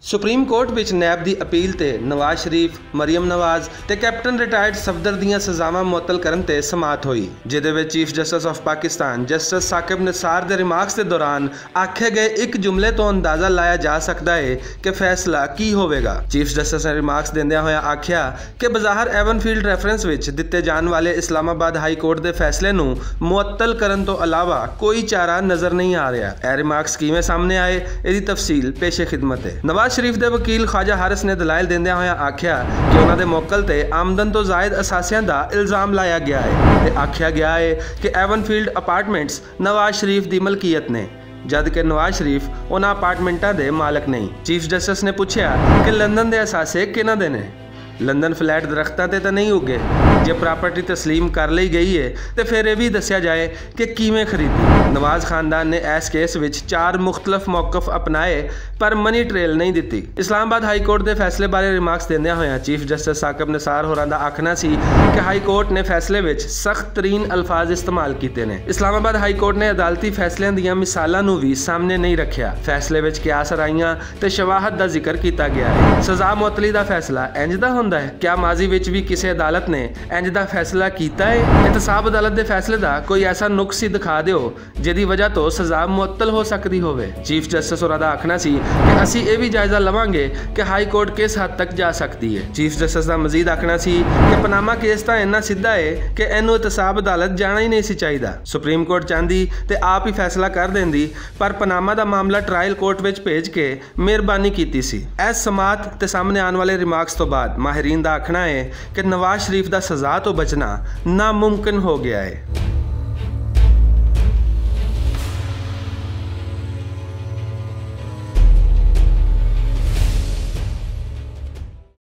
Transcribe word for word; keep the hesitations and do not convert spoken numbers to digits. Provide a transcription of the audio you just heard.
سپریم کورٹ وچ نیب دی اپیل تے نواز شریف، مریم نواز تے کیپٹن ریٹائرڈ صفدر دیاں سزاواں معطل کرن تے سماعت ہوئی، جدے وچ چیف جسٹس آف پاکستان جسٹس ثاقب نثار دے ریمارکس دے دوران آکھے گئے ایک جملے تو اندازہ لایا جا سکدا ہے کہ فیصلہ کی ہووے گا۔ چیف جسٹس نے ریمارکس دیندیاں ہویا آکھیا کہ بظاہر ایون فیلڈ ریفرنس وچ دتے جان والے اسلام آباد ہائی کورٹ دے فیصلے نوں معطل کرن تو علاوہ کوئی چارہ نظر نہیں آ رہیا۔ اے ریمارکس کیویں سامنے آئے، ایدی تفصیل پیش خدمت ہے۔ نواز شریف دے وکیل خواجہ حارث نے دلائل دیندیاں ہویا آکھیا کہ انہاں دے موکل تے آمدن تو زائد اثاثیاں دا الزام لایا گیا ہے تے آکھیا گیا ہے کہ ایون فیلڈ اپارٹمنٹس نواز شریف دی ملکیت نے، جد کہ نواز شریف انہاں اپارٹمنٹاں دے مالک نہیں۔ چیف جسٹس نے پوچھیا کہ لندن دے اثاثے کنہاں دے نے؟ لندن فلیٹ درختاں تے تاں نہیں اگے؟ جے پراپرٹی تسلیم کر لئی گئی ہے تے پھر ایہ وی دسیا جائے کہ کیویں خریدی۔ نواز خاندان نے ایس کیس وچ چار مختلف موقف اپنائے، پر منی ٹریل نہیں دتی۔ اسلام آباد ہائی کورٹ دے فیصلے بارے ریمارکس دیندیاں ہویاں چیف جسٹس ثاقب نثار ہوراں دا آکھنا سی کہ ہائی کورٹ نے فیصلے وچ سخت ترین الفاظ استعمال کیتے نے۔ اسلام آباد ہائی کورٹ نے عدالتی فیصلیاں دیاں مثالاں نوں وی سامنے نہیں رکھیا۔ فیصلے وچ قیاس آرائیاں تے شواہد دا ذکر کیتا گیا ہے۔ سزا معطلی دا فیصلہ انج دا ہوندا ہے؟ کیا ماضی وچ وی کسے عدالت نے انج دا فیصلہ کیتا ہے؟ احتساب عدالت دے فیصلے دا کوئی ایسا نقص ہی دکھا دیو جدی وجہ تو سزا معطل ہو سکدی ہووے۔ چیف جسٹس ہوراں دا آکھنا سی کہ اسی ایہ وی جائزہ لواں گے کہ ہائی کورٹ کس حد تک جا سکدی ہے۔ چیف جسٹس دا مزید آکھنا سی کہ پناما کیس تاں اینا سیدھا ہے کہ اینوں احتساب عدالت جانا ہی نہیں سی چاہیدا۔ سپریم کورٹ چاہندی تے آپ ہی فیصلہ کر دیندی، پر پناما دا معاملہ ٹرائل کورٹ وچ بھیج کے مہربانی کیتی سی۔ ایس سماعت تے سامنے آن والے ریمارکس تو بعد ماہرین دا آکھنا ہے کہ نواز شریف دا سزا تو بچنا ناممکن ہو گیا ہے۔